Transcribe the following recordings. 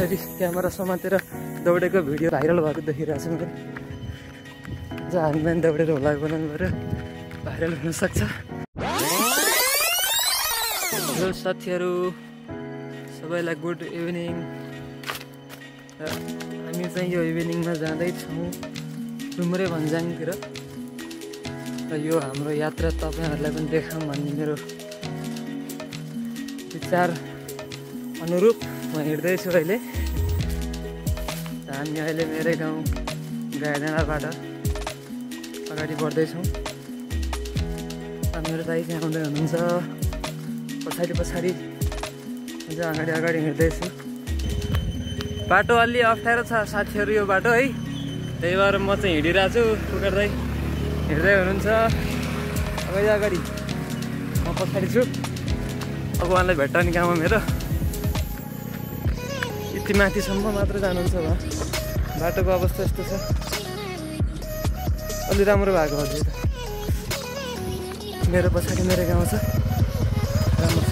यसरी क्यामेरा समातेर दौडेको video viral भएको देखिरहेको छु मैले। अझ हामी पनि दौडेर होला बनाउनु पऱ्यो, भाइरल हुनसक्छ। हेलो साथीहरू, सबैलाई गुड इभिनिङ। हामी चाहिँ यो इभिनिङमा जाँदैछौँ डुम्रे भन्ज्याङतिर। र यो हाम्रो यात्रा तपाईँहरूलाई पनि देखाऊँ भन्ने मेरो विचार अनुरूप म हिँड्दैछु अहिले। हामी अहिले मेरै गाउँ गाईडाँडाबाट अगाडि बढ्दैछौँ। मेरो दाइ चाहिँ आउँदै हुनुहुन्छ, पछाडि पछाडि अगाडि अगाडि हिँड्दैछु। बाटो अलि अप्ठ्यारो छ साथीहरू यो बाटो है, त्यही भएर म चाहिँ हिँडिरहेको छु। पुकार दाइ हिँड्दै हुनुहुन्छ अगाडि अगाडि, म पछाडि छु। अब उहाँलाई भेट्टाउने गाउँमा मेरो यति माथिसम्म मात्र जानुहुन्छ उहाँ। बाटोको अवस्था यस्तो छ, अलि राम्रो भएको अझै त। मेरो पछाडि मेरो गाउँ छ, राम्रो छ।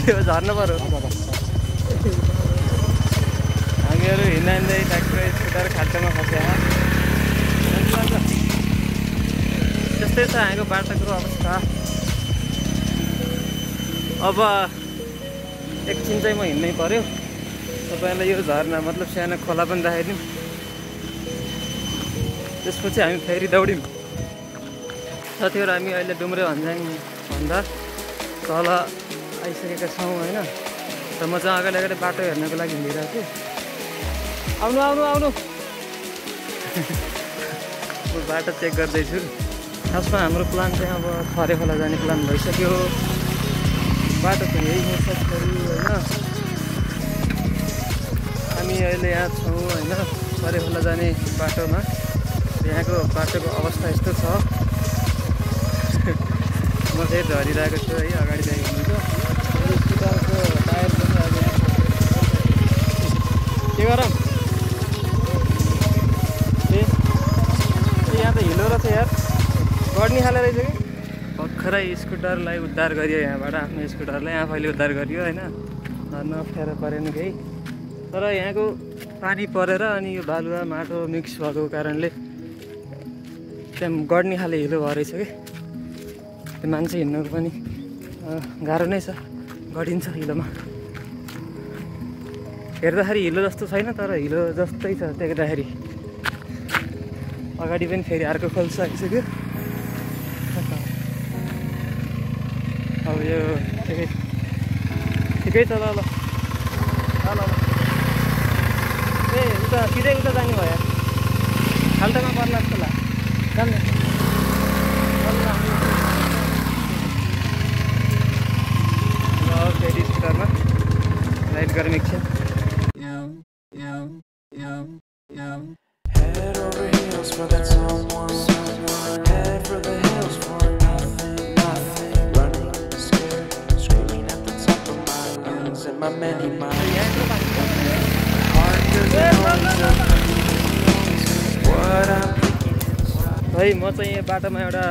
त्यो झर्नु पर्यो। हामीहरू हिँड्दा हिँड्दै ट्र्याक्टर स्कुटर खाल्टोमा फस्यो। त्यस्तै छ हामीको बाटोको अवस्था। अब एकछिन चाहिँ म हिँड्नै पर्यो। तपाईँलाई यो झर्ना मतलब सानो खोला पनि देखाइदिउँ, त्यसपछि हामी फेरि दौड्यौँ। साथीहरू हामी अहिले डुम्रे भन्ज्याङभन्दा तल आइसकेका छौँ होइन। र म चाहिँ अगाडि अगाडि बाटो हेर्नको लागि हिँडिरहेको छु। आउनु आउनु आउनु म बाटो चेक गर्दैछु। खासमा हाम्रो प्लान चाहिँ अब खरे खोला जाने प्लान भइसक्यो। बाटो चाहिँ यही हो साथीहरू होइन। हामी अहिले यहाँ छौँ होइन, खरे खोला जाने बाटोमा। यहाँको बाटोको अवस्था यस्तो छ। म चाहिँ झरिरहेको छु है, अगाडि ल्याएको हुनुहुन्छ। स्कुटरको टायर पनि अब के गरौँ यहाँ त हिलो रहेछ यार, गड्ने खाले रहेछ कि। भर्खरै स्कुटरलाई उद्धार गरियो यहाँबाट, आफ्नो स्कुटरलाई आफैले उद्धार गरियो होइन। झर्न अप्ठ्यारो परेन केही, तर यहाँको पानी परेर अनि यो बालुवा माटो मिक्स भएको कारणले त्यहाँ गड्ने खाले हिलो भएर रहेछ कि। त्यो मान्छे हिँड्नको पनि गाह्रो नै छ, गडिन्छ हिलोमा। हेर्दाखेरि हिलो जस्तो छैन, तर हिलो जस्तै छ देख्दाखेरि। अगाडि पनि फेरि अर्को खोल्छ आइसक्यो। अब यो ठिकै छ। ल ल ल ल ए उता सिधै उता जाने भयो, खाल्टोमा पर्ला जस्तो लाग्यो। जान्ने फेरि स्कुटरमा राइड गरौँ एकछिन। है म चाहिँ यहाँ बाटोमा एउटा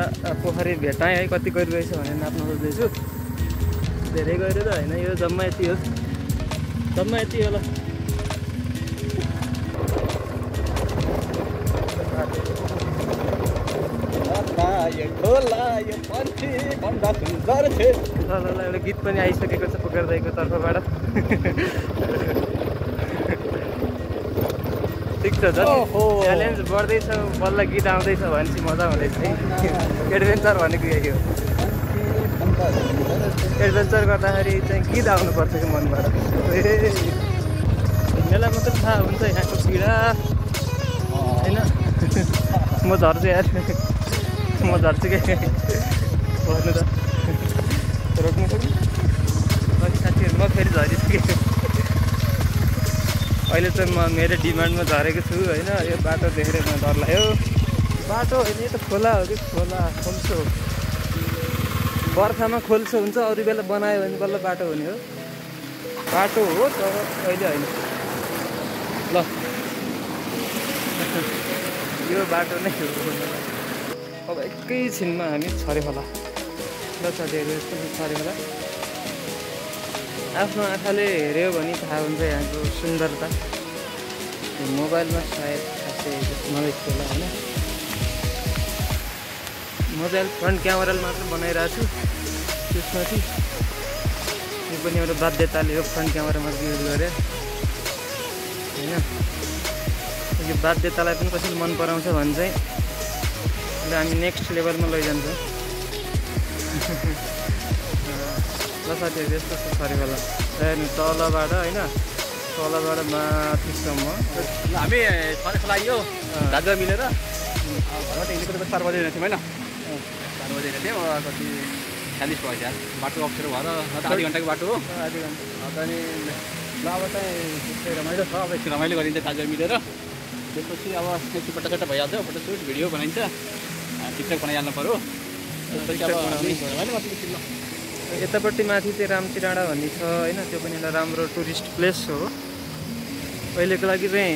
पोखरी भेटाएँ है, कति गहिरो रहेछ भनेर नाप्न खोज्दैछु। धेरै गहिरो त होइन, यो जम्मा यति हो, जम्मा यति हो। ल एउटा गीत पनि आइसकेको छ पोखर दाइको तर्फबाट। ठिक छ, च्यालेन्ज बढ्दैछ, बल्ल गीत आउँदैछ भनेपछि मजा हुँदैछ है। एडभेन्चर भनेको यही हो, एडभेन्चर गर्दाखेरि चाहिँ गीत आउनुपर्छ कि मनबाट। हिँड्नेलाई मात्रै थाहा हुन्छ यहाँको पीडा होइन। म झर्छु यार, म झर्छु कि भन्नु त रोक्नु सक्नु। अघि साथीहरू म फेरि झरिसकेँ। अहिले चाहिँ म मेरो डिमान्डमा झरेको छु होइन। यो बाटो देखेर मलाई डर लाग्यो। बाटो होइन, यो त खोला हो कि खोला, खोल्सो। बर्खामा खोल्सो हुन्छ, अरू बेला बनायो भने बल्ल बाटो हुने हो। बाटो हो तर अहिले होइन। ल यो बाटो नै हो। अब अब एकैछिनमा हामी छरे होला ल साथीहरू। यस्तो छरे होला आफ्नो आँखाले हेऱ्यो भने थाहा हुन्छ यहाँको सुन्दरता। मोबाइलमा सायद खासै नदेखियो होला होइन। म चाहिँ फ्रन्ट क्यामेराले मात्र बनाइरहेको छु त्यसमा चाहिँ यो पनि एउटा बाध्यताले हो फ्रन्ट क्यामेरा मात्र युज गरेँ होइन। यो बाध्यतालाई पनि कसैले मन पराउँछ भने चाहिँ हामी नेक्स्ट लेभलमा लैजान्छौँ। ल साथीहरू यस्तो छरे होला हेर्नु तलबाट होइन, तलबाट माथिसम्म हामी छरे खोला आइयो दाजु मिलेर घरबाट हिँडेको त 4 बजे थियौँ होइन। 4 बजे हिँडेको थियौँ कति 40 भयो यार बाटो अप्ठ्यारो भएर आधी घन्टाको बाटो हो। आधी घन्टा अनि ल अब चाहिँ त्यस्तै रमाइलो छ। अब एकछिन रमाइलो गरिन्छ दाजु मिलेर। त्यसपछि अब एकछिन फोटोसोटो भइहाल्छ, फोटोसुट भिडियो बनाइन्छ, टिकटक बनाइहाल्नु पऱ्यो। त्यसपछि अब रमाइलो गर्छ एकछिन। यतापट्टि माथि चाहिँ रामची डाँडा भन्ने छ होइन, त्यो पनि एउटा राम्रो टुरिस्ट प्लेस हो। अहिलेको लागि चाहिँ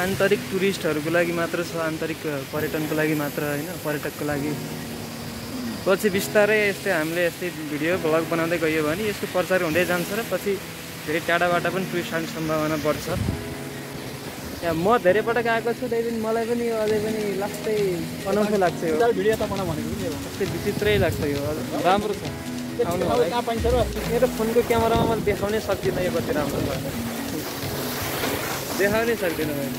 आन्तरिक टुरिस्टहरूको लागि मात्र छ, आन्तरिक पर्यटनको लागि मात्र होइन, पर्यटकको लागि। पछि बिस्तारै यस्तै हामीले यस्तै भिडियो भ्लग बनाउँदै गयो भने यसको प्रचार हुँदै जान्छ र पछि धेरै टाढाबाट पनि टुरिस्ट आउने सम्भावना बढ्छ। यहाँ म धेरै पटक आएको छु, त्यही पनि मलाई पनि यो अझै पनि लास्टै अनौठो लाग्छ। यो भिडियो त बनाऊ भनेको यस्तै विचित्रै लाग्छ। यो राम्रो छ आउनु कहाँ पाइन्छ र मेरो फोनको क्यामेरामा मैले देखाउनै सक्दिनँ यो कति राम्रो छ, देखाउनै सक्दिनँ मैले।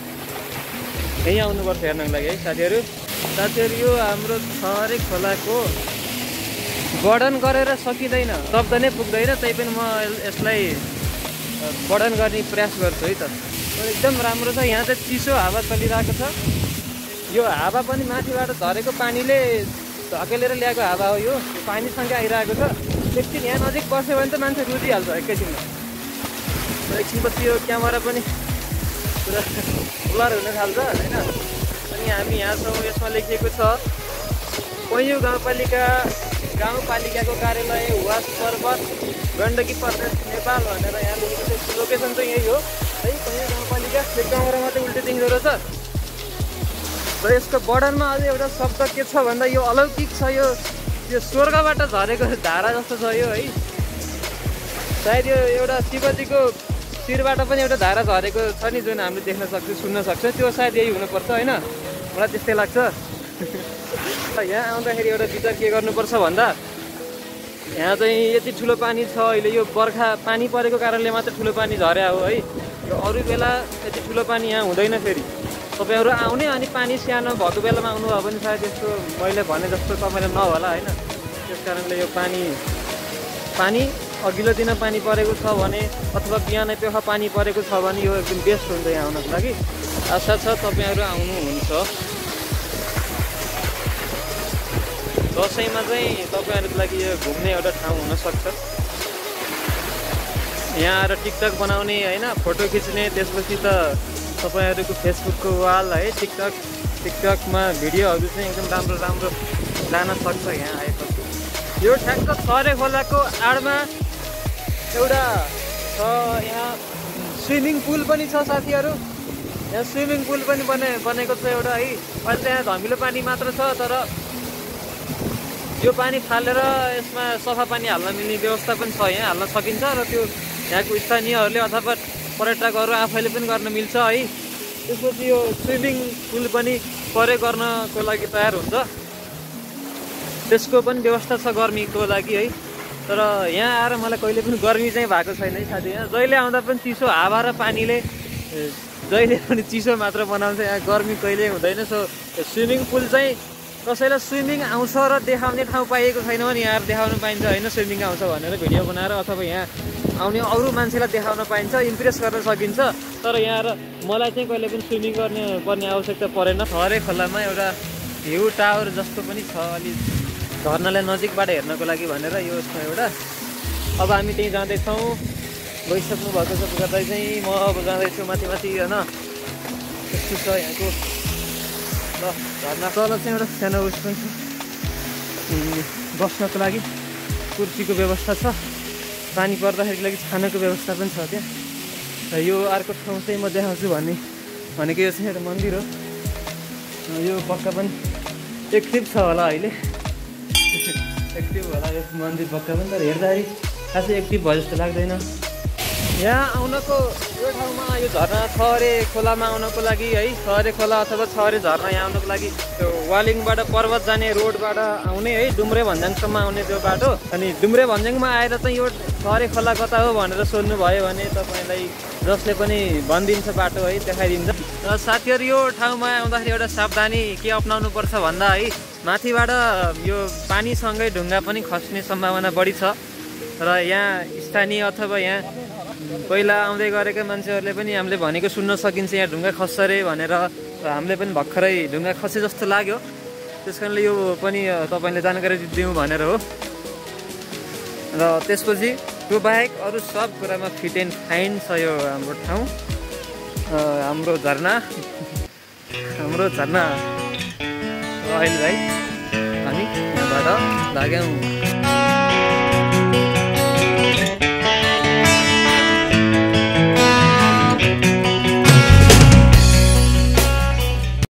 यहीँ आउनुपर्छ हेर्नको लागि है साथीहरू। यो हाम्रो छरे खोलाको वर्णन गरेर सकिँदैन, शब्द नै पुग्दैन। त्यही पनि म यसलाई वर्णन गर्ने प्रयास गर्छु है त। एकदम राम्रो छ। यहाँ चाहिँ चिसो हावा चलिरहेको छ। यो हावा पनि माथिबाट झरेको पानीले धकेलेर ल्याएको हावा हो। यो पानीसँगै आइरहेको छ। एकछिन यहाँ नजिक बस्यो भने त मान्छे रुदिहाल्छ एकैछिनमा। एकछिनपछि यो क्यामेरा पनि पुरा ब्लर हुन थाल्छ होइन। अनि हामी यहाँ छौँ, यसमा लेखिएको छ पैयुँ गाउँपालिकाको कार्यालय हुवास पर्वत गण्डकी प्रदेश नेपाल भनेर यहाँ लेखेको छ। लोकेसन चाहिँ यही हो है, पैयुँ गाउँपालिका। यो क्यामेरा मात्रै उल्टो देख्दो रहेछ। र यसको वर्णनमा अझै एउटा शब्द के छ भन्दा यो अलौकिक छ। यो स्वर्गबाट झरेको धारा जस्तो छ यो है। सायद यो एउटा शिवजीको शिरबाट पनि एउटा धारा झरेको छ नि, जुन हामीले देख्न सक्छौँ, सुन्न सक्छौँ। त्यो सायद यही हुनुपर्छ होइन, मलाई त्यस्तै लाग्छ। यहाँ आउँदाखेरि एउटा विचार के गर्नुपर्छ भन्दा यहाँ चाहिँ यति ठुलो पानी छ अहिले। यो बर्खा पानी परेको कारणले मात्र ठुलो पानी झर्या हो है। र अरू बेला यति ठुलो पानी यहाँ हुँदैन। फेरि तपाईँहरू आउने अनि पानी सानो भएको बेलामा आउनुभयो भने सायद यस्तो मैले भने जस्तो तपाईँले नहोला होइन। त्यस कारणले यो पानी अघिल्लो दिन पानी परेको छ भने अथवा बिहानै पेख पानी परेको छ भने यो एकदम बेस्ट हुन्छ यहाँ आउनको लागि। आशा छ तपाईँहरू आउनुहुन्छ। दसैँमा चाहिँ तपाईँहरूको लागि यो घुम्ने एउटा ठाउँ हुनसक्छ। यहाँ आएर टिकटक बनाउने होइन, फोटो खिच्ने, त्यसपछि त तपाईँहरूको फेसबुकको वाल है, टिकटकमा भिडियोहरू चाहिँ एकदम राम्रो जान सक्छ यहाँ आएपछि। यो ठ्याक्क छरे खोलाको आडमा एउटा छ यहाँ स्विमिङ पुल पनि छ साथीहरू। यहाँ स्विमिङ पुल पनि बनेको छ एउटा है। अहिले त्यहाँ धमिलो पानी मात्र छ, तर यो पानी फालेर यसमा सफा पानी हाल्न मिल्ने व्यवस्था पनि छ। यहाँ हाल्न सकिन्छ र त्यो यहाँको स्थानीयहरूले अथवा पर्यटकहरू आफैले पनि गर्न मिल्छ है। त्यसपछि यो स्विमिङ पुल पनि प्रयोग गर्नको लागि तयार हुन्छ, त्यसको पनि व्यवस्था छ गर्मीको लागि है। तर यहाँ आएर मलाई कहिले पनि गर्मी चाहिँ भएको छैन है साथी। यहाँ जहिले आउँदा पनि चिसो हावा र पानीले जहिले पनि चिसो मात्र बनाउँछ, यहाँ गर्मी कहिल्यै हुँदैन। सो स्विमिङ पुल चाहिँ कसैलाई स्विमिङ आउँछ र देखाउने ठाउँ पाइएको छैन भने यहाँ देखाउन पाइन्छ होइन। स्विमिङ आउँछ भनेर भिडियो बनाएर अथवा यहाँ आउने अरू मान्छेलाई देखाउन पाइन्छ, इम्प्रेस गर्न सकिन्छ। तर यहाँ मलाई चाहिँ कहिले पनि स्विमिङ पर्ने आवश्यकता परेन। छरे खोलामा एउटा भ्यू टावर जस्तो पनि छ, अलि झर्नालाई नजिकबाट हेर्नको लागि भनेर यो छ एउटा। अब हामी त्यहीँ जाँदैछौँ, गइसक्नु भएको छ गर्दै चाहिँ म अब जाँदैछु माथि होइन। यस्तो छ यहाँको ल झर्ना। तल चाहिँ एउटा सानो उस पनि छ, बस्नको लागि कुर्सीको व्यवस्था छ, पानी पर्दाखेरि लागि छानाको व्यवस्था पनि छ त्यहाँ। र यो अर्को ठाउँ चाहिँ म देखाउँछु भनेको यो चाहिँ एउटा मन्दिर हो। यो पक्का पनि एक्टिभ छ होला अहिले एक्टिभ होला यो मन्दिर पक्का पनि तर हेर्दाखेरि खासै एक्टिभ भयो जस्तो लाग्दैन यहाँ आउनको यो ठाउँमा यो झरना छहरे खोलामा आउनको लागि है छहरे खोला अथवा छहरे झरना यहाँ आउनको लागि त्यो वालिङबाट पर्वत जाने रोडबाट आउने है डुम्रे भन्ज्याङसम्म आउने त्यो बाटो अनि डुम्रे भन्ज्याङमा आएर चाहिँ यो छहरे खोला कता हो भनेर सोध्नुभयो भने तपाईँलाई जसले पनि भनिदिन्छ बाटो है देखाइदिन्छ र साथीहरू यो ठाउँमा आउँदाखेरि एउटा सावधानी के अप्नाउनु पर्छ भन्दा है माथिबाट यो पानीसँगै ढुङ्गा पनि खस्ने सम्भावना बढी छ र यहाँ स्थानीय अथवा यहाँ पहिला आउँदै गरेका मान्छेहरूले पनि हामीले भनेको सुन्न सकिन्छ यहाँ ढुङ्गा खस्छ अरे भनेर हामीले पनि भर्खरै ढुङ्गा खसे जस्तो लाग्यो त्यस कारणले यो पनि तपाईँले जानकारी दिउँ भनेर हो र त्यसपछि त्यो बाहेक अरू सब कुरामा फिट एन्ड फाइन छ यो हाम्रो ठाउँ हाम्रो झरना अहिले भाइ हामी यहाँबाट लाग्यौँ